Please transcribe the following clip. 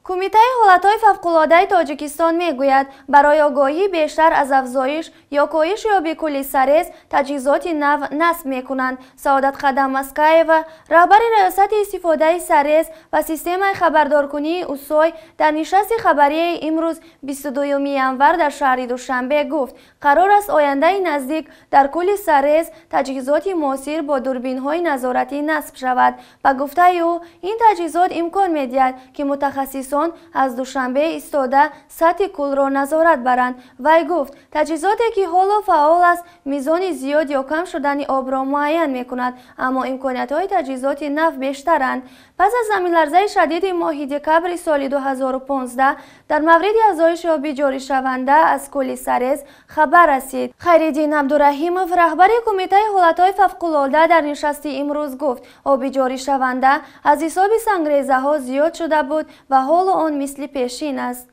Кумитаи ҳолатҳои фавқулодаи Тоҷикистон мегӯяд, барои огоҳӣ бештар аз афзоиш ё коҳиш ёби кӯли Сарез таҷҳизоти нав насб мекунанд. Саодат Қадам Маскаева, раҳбари раёсати истифодаи Сарез ва системаи хабардоркунии УСОЙ, дар нишасти хабарии имрӯз, 22 январ, дар шаҳри Душанбе гуфт, қарор аст ояндаи наздик дар кӯли Сарез таҷҳизоти муосир бо дурбинҳои назоратӣ насб шавад. Ба гуфтаи ӯ, ин таҷҳизот имкон медиҳад, ки мутахассисон аз Душанбе истода сатҳи кӯлро назорат баранд. Вай гуфт, таҷҳизоте, ки ҳоло фаъол аст, мизони зиёд ё кам шудани обро муайян мекунад, аммо имкониятҳои таҷҳизоти нав бештаранд. Пас аз заминларзаи шадиди моҳи декабри соли 2015 дар мавриди афзоиши оби ҷоришаванда аз кӯли Сарез хабар расид. Хайриддин Абдураҳимов, раҳбари Кумитаи ҳолатҳои фавқулода, дар нишасти имрӯз гуфт, оби ҷоришаванда аз ҳисоби сангрезаҳо зиёд шуда буд ва ҳоло он мисли пешин аст.